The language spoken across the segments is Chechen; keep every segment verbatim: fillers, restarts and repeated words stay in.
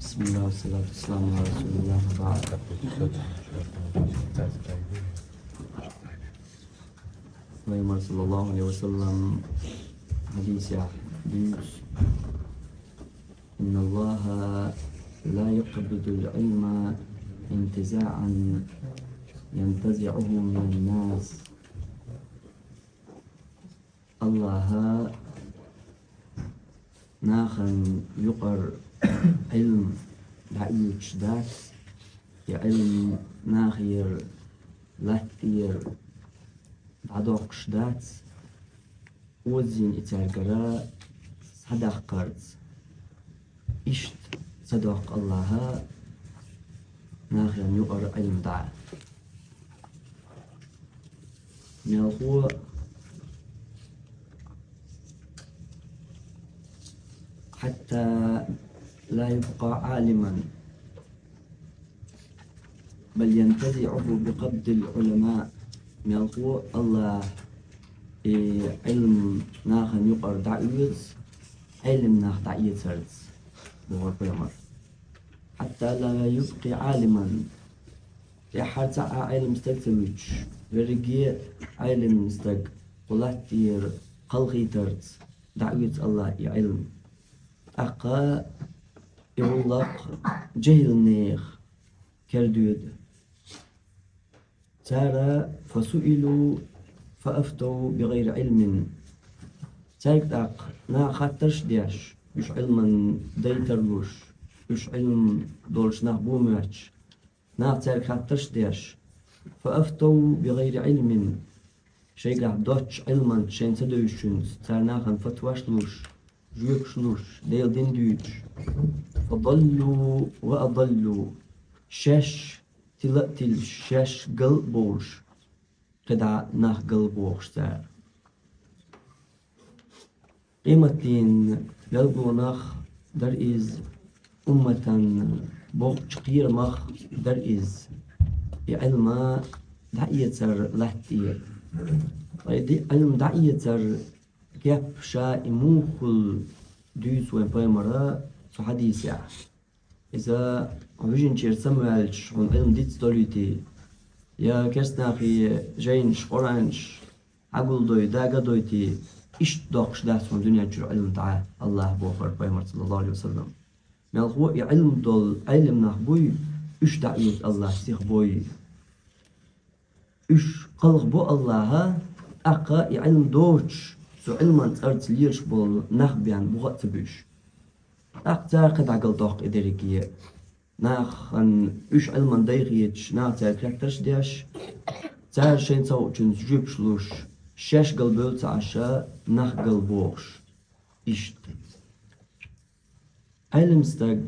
بسم الله والصلاة والسلام على رسول الله وبعد. Пайхамар саллаллаху алейхи ва саллам хьадисехь дуьйцу: إن الله لا يقبض العلم انتزاعا ينتزعه من الناس. Аллаха нахана юкъара Ӏилма дӀаоьцуш дац, и Ӏилма нахера латтера дӀадоккхуш дац, озийна и цаьргара схьадаккхарца. Иштта ца доккху Аллаха нахана юкъара Ӏилма дӀа. Мелхо: حتى لا يبقى عالما بل ينتزعه بقبض العلماء. Мелхо Аллаха и Ӏилма нахана юкъара дӀаоьцу, Ӏелам нах дӀаэцарца, бохура пайхамар. حتى لا يبقى عالما. ТӀаьххьара цхьа а Ӏелам стаг ца вуьтуш, верриге а Ӏелам стаг кху латтера кхалхийтарца дӀаоьцу Аллаха и Ӏилма. ТӀаккха и гӀуллакх жехӀилнех кердоьду. Цара: فسئلوا فأفتوا بغير علم. Цаьрга тӀаккха наха хаттарш а деш, уьш Ӏилман дай тарлуш, уьш Ӏилма долуш нах бу моьттуш, наха цаьрга хаттарш а деш, فأفتوا بغير علم, шайгахь доцучу Ӏилманца шайна ца девзачуьнца, цара нахана фатваш луш, жоьпаш луш, Делан дин дуьйцуш, فضلوا وأضلوا, шаьш тила а тилча, шаьш гал а бовлуш, кхидӀа нах гал а бохуш цара. Къематдийнан белгалонах дара иза, умматан боккхачу кхерамах дара иза, и Ӏилма дӀаэцар латтера. Ткъа и ди-, Ӏилма дӀаэцар кеп ша и муха хуьлу дуьйцу вайн пайхамара цу хьадисехь. Иза хьо вижинчуьра самаваьлча хьуна Ӏилма диц долуьйтий, я керстанахе жайнаш, Къуранаш хьагулдой, дага а дойтий, иштта доккхуш дац хьуна дуьнен чуьра Ӏилма дӀа, Аллаха бохура пайхамар саллаллаху алейхи ва саллам. Мелхо и Ӏилма долу Ӏелам нах буй, уьш дӀаоьцу Аллаха, сиха бой. Уьш кхалхабо Аллаха, тӀаккха и Ӏилма доцуш, цу Ӏилман цӀарца лелаш болу нах бен буха а ца буьйш. ТӀаккха цара кхидӀа гал доккху и дерриге. Нахана уьш Ӏилман дай хеташ, наха цаьрга хеттарш а деш, цара шайна ца хуучуьнца жоьпаш луш, шаьш гал бевлла ца Ӏаш, нах гал бохуш. Иштта. Ӏелам стаг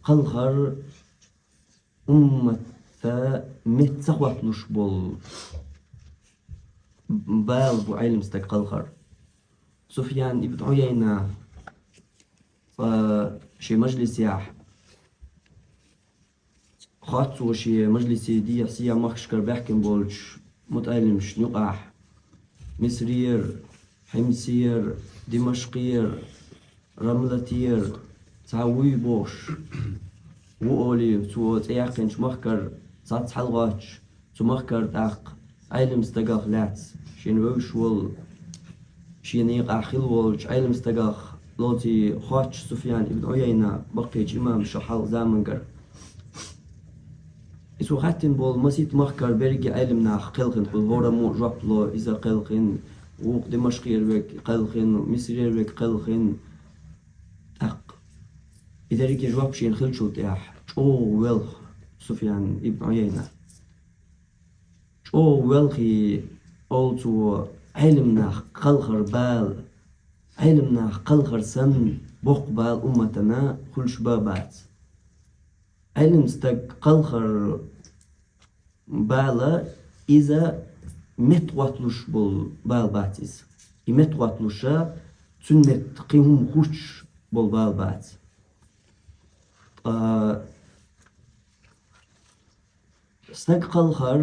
кхалхар умматта метта ца хӀотталуш болу бала бу Ӏелам стаг кхалхар. Суфьян ибн Ӏуяйна, а, шен мажлисехь, хоттуш шен мажлисе дехьа-сехьа махкашкара баьхкина болчу мутаӀеллимашна юкъахь, Мисрера, Хьимсера, Димашкъера, Рамлатера цхьа вуй бохуш, ву олий, цо цӀе яьккхинчу махкара цхьацца хьалагӀоттуш, цу махкара тӀаккха Ӏелам стагах лаьцна, шена вевзаш волу, шен некъахь хилла волчу Ӏелам стагах лоций хоттуш Суфьян ибн Ӏуяйна баккхийчу имамаша хьалха замангара. И цо хаьттина болу масийтта махкара берриге Ӏелам нах кхелхина хуьлу, хӀораммо а жоп ло, иза кхелхина, вукху Димашкъера верг кхелхина, Мисрера верг кхелхина. ТӀаккха и дерриге жоп шена хиллачул тӀаьхьа чӀогӀа воьлху Суфьян ибн Ӏуяйна. ЧӀогӀа воьлхий, олу цо, Ӏелам нах кхалхар бала, Ӏелам нах кхалхар санна боккха бала умматана хуьлуш бан бац. Ӏелам стаг кхалхар бала иза метта хӀотталуш болу бала бац иза. И метта хӀотталуша, цуьнан метта кхин хӀума хӀуттуш болу бала бац. Ткъа стаг кхалхар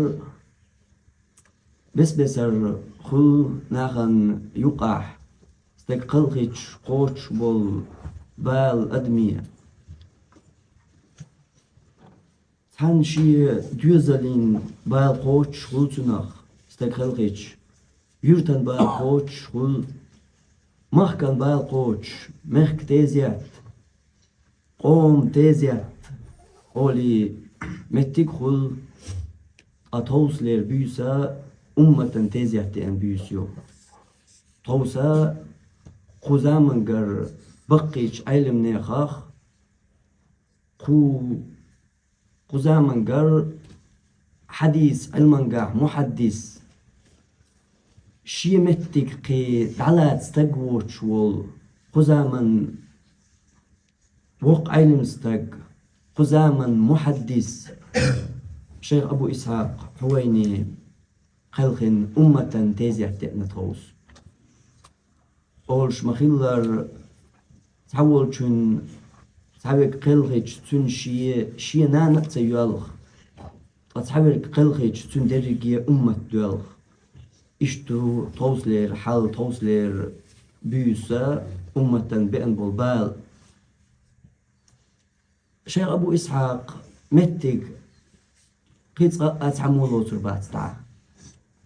бес-бесар хуьлу нахана юкъахь, стаг кхалхича кхочуш болу бала адаме. Цхьана шен доьзалан бала кхочуш хул цунах стаг хелхича, юьртан бала кхочуш хул, махкан бала кхочуш, мехка тезет, къоман тезет олий меттиг хул, ткъа тховсалера буьйса умматан тезет деана буьйса ю. Тховса кху замангара баккхийчу Ӏеламнехах, кху, кху замангара хьадис Ӏилмангахь мухьаддис, шен меттиг кхин дӀалаца стаг воцуш волу, кху заман воккха Ӏеламстаг, кху заман мухьаддис шайх Абу Исхьакъ Хьувайни кхелхина умматан тезет деана тховса. Олуш ма-хиллара, цхьаволчун цхьаверг кхелхича, цуьнан шен, шен нана а ца йоьлху, ткъа цхьаверг кхелхича, цуьнан дерриге уммат доьлху. Иштта ду тховсалера хьал, тховсалера буьйса умматан беана болу бала. Шайх Абу Исхьакъ меттиг кхин цкъа а цхьаммо лоцур бац дӀа.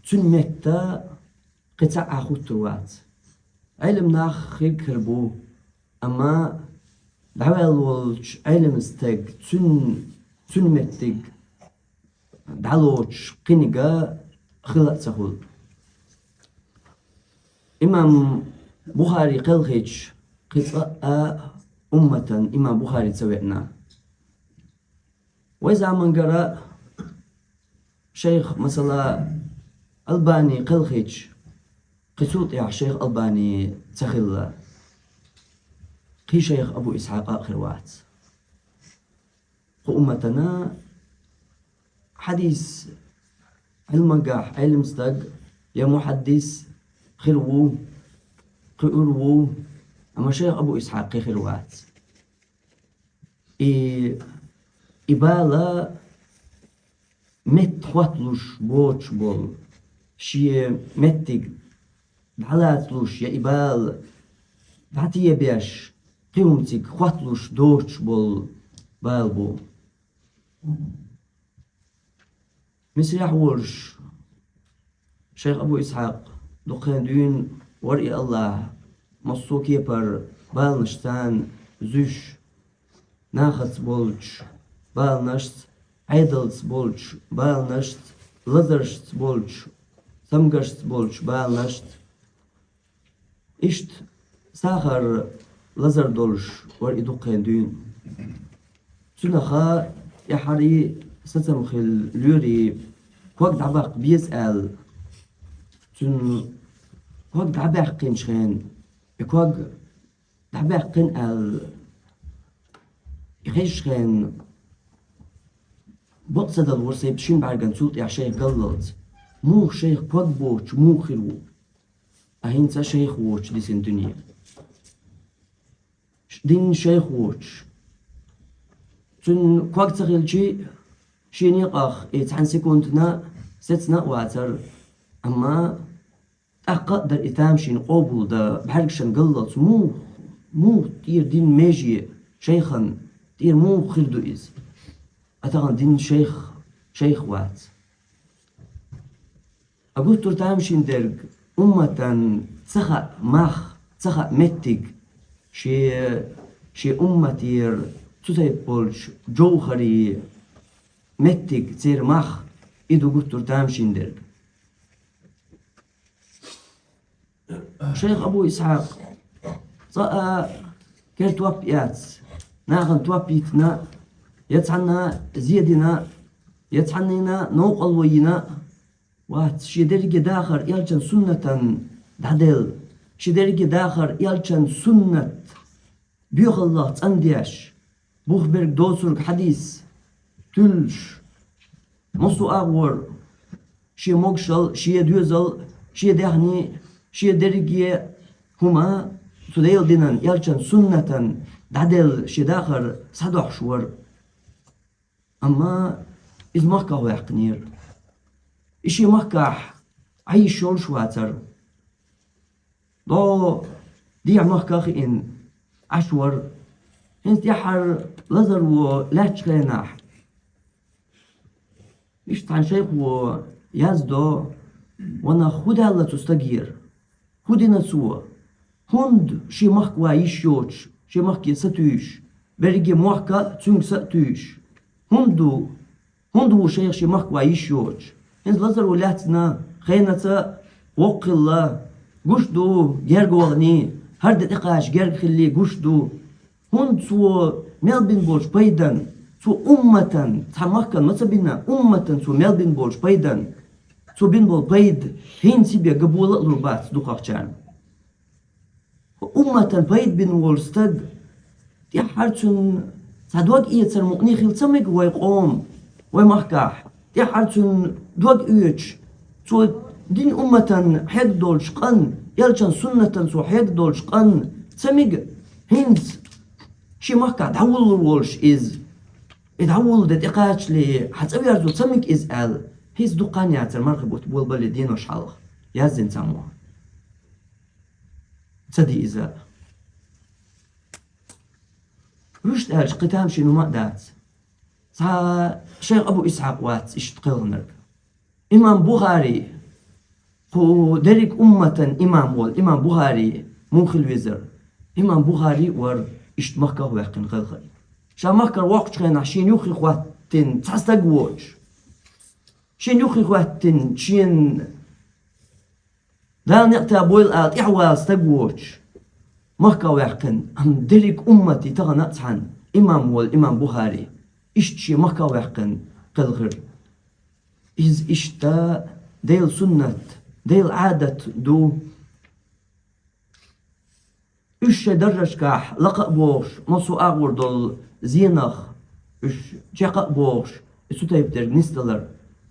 Цуьнан метта кхин цхьа а хуттур вац. Ӏеламнах хир-хир бу, амма дӀаваьлла волчу Ӏеламстаг цуьнан, цуьнан меттиг дӀалоцуш кхиниг а хила а ца хуьлу. Имам Бухари кхелхича, кхин цкъа а умматан имам Бухари ца веана. Вай замангара шайх, масала, Албани кхелхича, кхин цул тӀаьхьа шайх Албани ца хилла, кхин шайх Абу Исхьакъ а хир вац. Кху умматана хьадис Ӏилмангахь Ӏеламстаг я мухьаддис хир ву, кхуьур ву, амма шайх Абу Исхьакъ кхин хир вац. И, и бала метта хӀотталуш боцуш болу, шен меттиг дӀалацалуш я и бала дӀатебеш, кхин хӀума цига хӀотталуш доцуш болу бала бу. Мисрехь волуш шайх Абу Исхьакъ дукха хан дуьйна вара и Аллахь, массо а кепара баланаш царна зуьйш, нахаца болчу баланашца, Ӏедалца болчу баланашца, лазаршца болчу, самгашца болчу баланашца. Иштта сахар лазар долуш вара и дукха хан дуьйна. Цуьнан тӀаьххьара сацам хилла лоьрийн ког дӀабаккха беза аьлла, цуьнан ког дӀабаьккхинчу хенахь, и ког дӀабаьккхина аьлла, и хезчу хенахь бакъ ца далора сайга шина бӀаьргана цул тӀаьхьа шайх галлалц. Муха шайх ког боцуш муха хир ву? А хӀинца шайх воцуш дисина дуьне. Дин шайх воцуш. Цуьнан ког ца хилча, шен некъах и цхьана секундана сецна а вацара. Амма тӀаккха а дара и тамашийна къобалдан бӀаьргашна галлалц. Муха, муха тӀера дин меже шайхан тӀера муха хир ду иза? А тахана дин шайх, шайх вац. А гуттар а тамашийна дерг умматан ца хаьа мах, ца хаьа меттиг, шен, шен умматера цу тайпа болчу жовхарийн меттиг, церан мах, и ду гуттар а тамашийна дерг. Шайх Абу Исхьакъ цкъа а кертоп а эцна, нахана топ йитина, я цхьанна зе дина, я цхьаннийна новкъарло йина вац, шен дерриге дахар элчан суннатан дӀаделла, шен дерриге дахар элчан суннат боьхаллах цӀандеш, бух берг доцург хьадис туьллуш, массо а агӀор шен могушалла, шен доьзал, шен даьхни, шен дерриге хӀума цу Делан динан, элчан суннатан дӀаделла шен дахар схьадохьуш вара. Амма иза махках ваьккхинера. И шен махкахь Ӏайш йолуш вацара. ДогӀу дехьа махка а хиъна Ӏаш вара. ХӀинца тӀаьххьара лазаро лаьттачу хенахь, Иштта цхьан шайхо яздо, ванах, хӀун даьлла цу стагера? ХӀун дина цо? ХӀунда шен махка ван йиш йоцуш, шен махке сатуьйсуш, берриге мохк а цуьнга са а туьйсуш? ХӀунда ву? ХӀунда ву шайх шен махка ван йиш йоцуш? ХӀинца лазар ву лаьцна, хенаца воккха хилла, гуш ду, герга вахана, хӀара де тӀекхача герга хилла гуш ду. ХӀунда цо мел бина болчу пайдан, цо умматан, цхьа махкан ма ца бина, умматан цо мел бина болчу пайдан, цо бина болу пайда хӀинца бен габола а лур бац дукхахчарна. Умматан пайда бина волу стаг, тӀаьххьара цуьнан цхьа дог эцар мукъане хила ца мега вай къоман, вай махкахь, тӀаьххьара цуьнан дог оьцуш, цо дин умматан хьегна долчу къан, элчан суннатан цо хьегна долчу къан ца мега, хӀинца шен махкахь дӀавуллур волуш иза. И дӀавулла де тӀекхачале, хьан цӀа верзо ца мега иза аьлла, хӀинца дукха хан яцара мархи бутт болабале денош хьалха, яздина цхьаммо. Ца ди иза. Вуьшта аьлча, кхин тамашийна хӀума а дац. Цхьа шайх Абу Исхьакъ вац иштта кхелхинарг. Имам Бухари, кху дерриг умматан имам волу имам Бухари муха хила везара? Имам Бухари а вара иштта махках а ваьккхина кхелхина. Ша махкара воккхучу хенахь шена юххе хӀоттийна цхьа стаг воцуш. Шена юххе хӀоттийна, шена Дала некъ тӀе бойла ала тӀаьхьавала стаг воцуш, махках ваьккхина, амма дерриг уммати тахана а цхьаьна имам волу имам Бухари, иштта шен махках ваьккхина кхелхира. Иза иштта Делан суннат, Делан Ӏадат ду. Уьш шайн даржашкахь лакха а бохуш, массо а агӀор долу зенах уьш чекх а бохуш, и цу тайпа дерг нисдалар.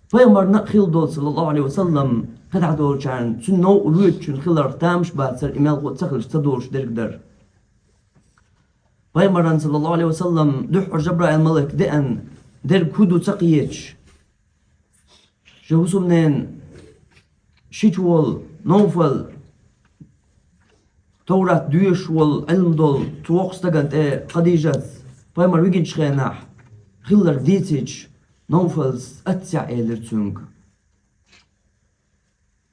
Пайхамарна а хилла долу, саллаллаху Ӏалайхи ва саллам, кхидӀа долчарна, цуьнан новкъа воьдучун хиларх тамаш бацара, и мелхо а ца хилча ца долуш дерг дара. Пайхамаран, саллаллаху Ӏалайхи ва саллам, дуьххьара Жабраил малик деана дерг хӀун ду ца кхеташ, шен хӀусамненан шича волу Навфал, Товрат доьшуш волу, Ӏилма долу, цу воккхачу стагана тӀе Хадижас пайхамар вигинчу хенахь хилларг дийцича, Навфалс аццехь элира цуьнга: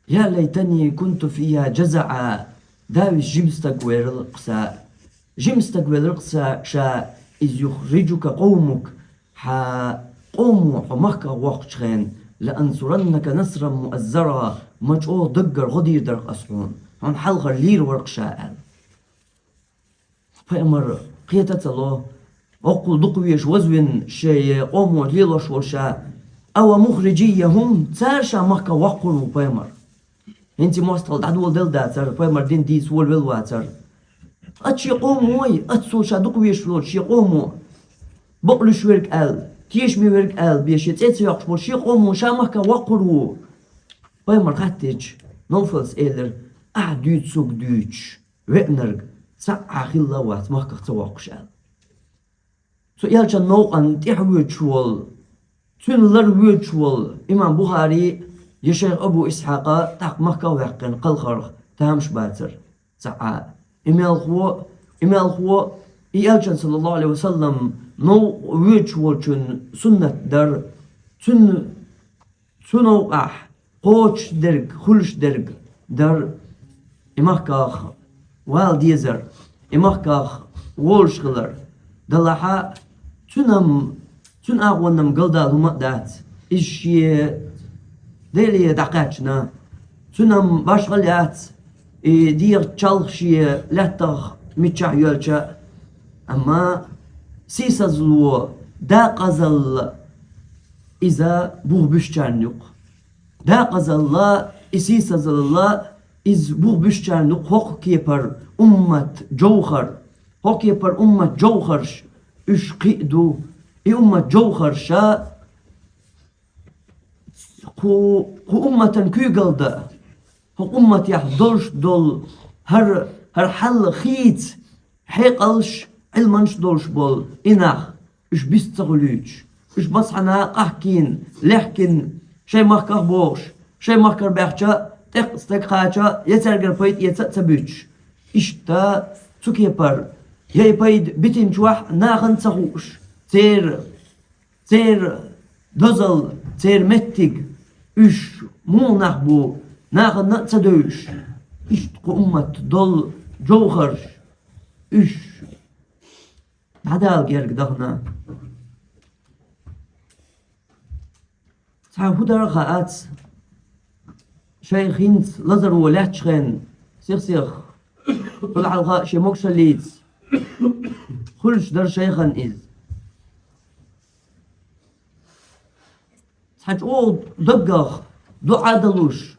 «Я лайтани кунту фиха жазаӀа, Давис, жима стаг велира-кх сан, жима стаг велира-кх сан ша, из юхриджука къавмук, хьан къомо хьо махках воккхучу хенахь, лаансураннака насран муаззара, ма чӀогӀа даггара гӀо дийр дара-кх ас хьуна, хьуна хьалхара лийр вара-кх ша», аьлла. Пайхамар кхета а ца ло, боккъал дукха везаш вазвина шайн къомо лелош волу ша: «Ава мухриджийя хӀум, цара ша махках воккхур ву, пайхамар?» ХӀинца и мостагӀалла дӀадоладелла дацара, пайхамар дин дийца волавелла вацара. Оцу шен къомой, оццул ша дукха везаш волчу шен къомо, бакълуьйш верг аьлла, тешаме верг аьлла бен шен цӀе ца йоккхуш болу шен къомо ша махках воккхур ву? Пайхамар хаттича, Навфалс элира: «Ахьа дуьйцу, суьга дуьйцуш, веанарг цхьа а хилла а вац махках ца воккхуш», аьлла. Цу элчан новкъан тӀаьхьа воьдуш волу, цуьнан лар воьдуш волу имам Бухари я шайх Абу Исхьакъа тӀаккха махках а ваьккхина кхалхарх тамаш бацара цхьа а. И мелхо, и мелхо, и элчан, саллаллаху Ӏалайхи ва саллам, новкъа воьдуш волчун суннат дар, цуьнан цу новкъахь кхочуш дерг, хуьлуш дерг дар, и махках вала дезар, и махках волуш хилар. Далахьа, цуьнан-м, цуьнан агӀонан-м галдала хӀума а дац. Иза шен Деле дӀакхаьчна, цуьнан-м башхал яц, и дегӀан чалх шен лаьттах миччахь йоьлча а, амма сийсазло, дакъазалла иза бух буьсучарна юкъа. Дакъазалла, и сийсазалла иза бух буьсучарна юкъа. ХӀокху кепара уммат жовхар, хӀокху кепара уммат жовхарш уьш кхин а ду. И уммат жовхарша кху, кху умматан куьйгалла дан, хӀокху умматехь долуш долу хӀара, хӀара хьал хийца хьекъалш, Ӏилманаш долуш болу и нах, уьш бист ца хуьлуьйтуш, уьш массанхьа къахкийна, лехкина, шайн махках бохуш, шайн махкара баьхча, тӀеккха стаг кхача, я цаьргара пайда эца а ца буьтуш. Иштта цу кепара, я и пайда битина чохь нахана ца хууш, церан Церан дозалла, церан меттиг, уьш муха нах бу, нахана а ца девзаш, иштта кху уммат долу жовхарш, уьш дӀадала герга дахана. Цхьа хӀун дара а хаац, шайх хӀинца лазаро лаьттачу хенахь, сих-сиха, цул хьалха шен могушаллица хуьлуш дара шайхана иза. Цхьа чӀогӀа даггах дуӀа а далуш,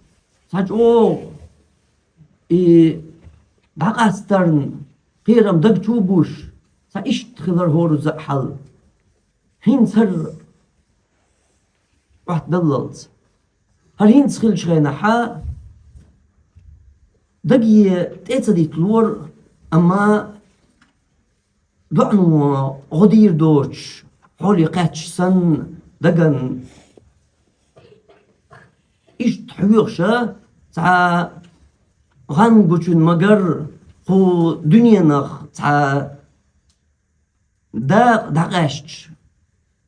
цхьа чӀогӀа и дӀакъастарна кхерам даг чу а буш, цхьа иштта хилар хӀоразза а хьал. ХӀинца хӀара Ӏоттадаллалц. ХӀара хӀинца хиллачу хенахьа даге тӀе а ца дитталора, амма доӀано гӀо дийр доцуш, хьоле кхаьчча санна, дагана иштта хьоьхуша, цхьа гӀан гучун магар кху дуьненах цхьа дакъа дӀакъаьсташ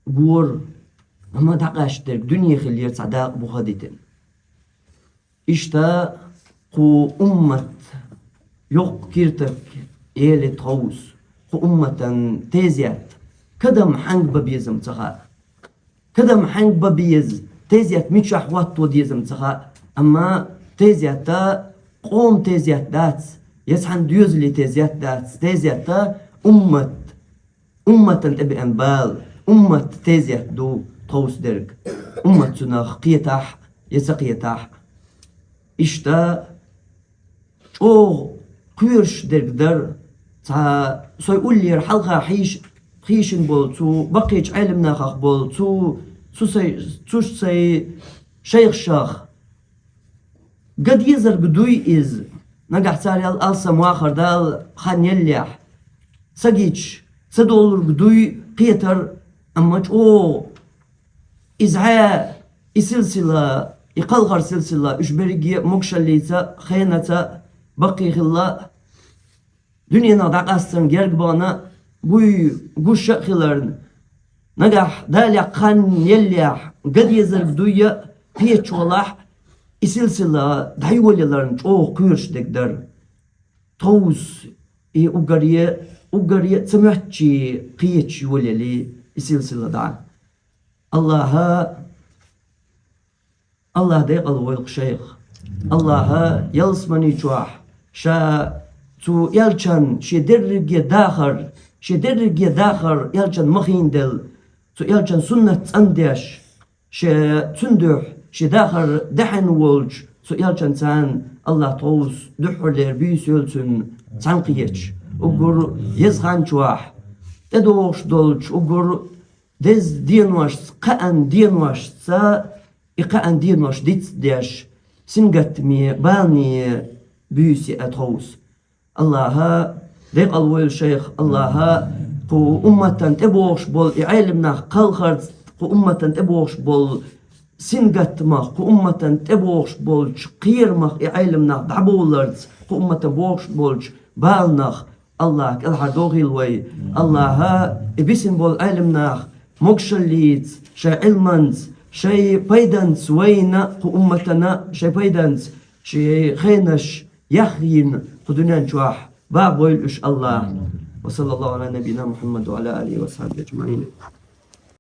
гора, амма дӀакъаьсташ дерг дуьне хиллера цхьа дакъа буха а дитина. Иштта кху уммат йоккха киртак эли тховса, кху умматан тезет, кадам хьаьнга бан безам ца хаьа. Кадам хьаьнга бан беза, тезет мичахь хӀотто дезам ца хаьа, амма тезета къоман тезет дац, я цхьана доьзалийн тезет дац, тезета уммат, умматан тӀебеана бала, уммат тезет ду тховса дерг, уммат цунах кхетахь а, я ца кхетахь а. Иштта чӀогӀа кхоьруш дерг дара, цхьа сой уллера хьалха хьийш-, хьийшина болу, цу баккхийчу Ӏелам нахах болу, цу, цу сай, цуьш сай шайхашах. Ган дезарг дуй иза, нагахь цара ял алсам вахар дала хан еллехь, ца гича, ца долург дуй кхетар, амма чӀогӀа иза хьа, и силсила, и кхалхар силсила, уьш берриге а могушаллица, хенаца, баккхий хилла, дуьненах дӀакъастарна герга бахана буй гуш а хиларна, нагахь Далехь хан еллехь, ган дезарг дуй а кхеташ валахь, и силсила дӀайолаяларна чӀогӀа кхоьруш дерг дара. Тховса и уггаре, уггаре а ца моьттучу кхеташ йолаелий и силсила дӀа. Аллаха, Аллаха декъал войла шайх. Аллаха ялсамани чохь ша цу элчан шен дерриге дахар, шен дерриге дахар элчан ма хиндел, цу элчан суннат цӀандеш, шен цуьнан дуьхьа шен дахар даьхьна волчу цу элчан царна Аллаха тховса дуьххьарлера буьйса йойла цуьнан цхьаьнакхеташ. Уггар еза хан чохь тӀедогӀуш долчу уггар деза деношца, кхаанна деношца, и кхаанна денош дицдеш, сингаттаме, балане буьйса а тховса. Аллаха декъал войла шайх, Аллаха кху умматан тӀебогӀуш болу и Ӏелам нах кхалхарца, кху умматан тӀебогӀуш болу сингаттамах, кху умматан тӀебогӀуш болчу кхерамах и Ӏелам нах дӀабовларца, кху умматан богӀуш болчу баланах Аллаха кӀелхьардохийла вай. Аллаха и бисина болу Ӏелам нах могушаллица, шайн Ӏилманца, шайн пайданца вайна, кху умматана шайн пайданца, шайн хенаш яхйина кху дуьнен чохь бан бойла уьш Аллаха. Ва саллаллаху ала набийина Мухаммад ва ала алихи ва сахьабихи аджмаин.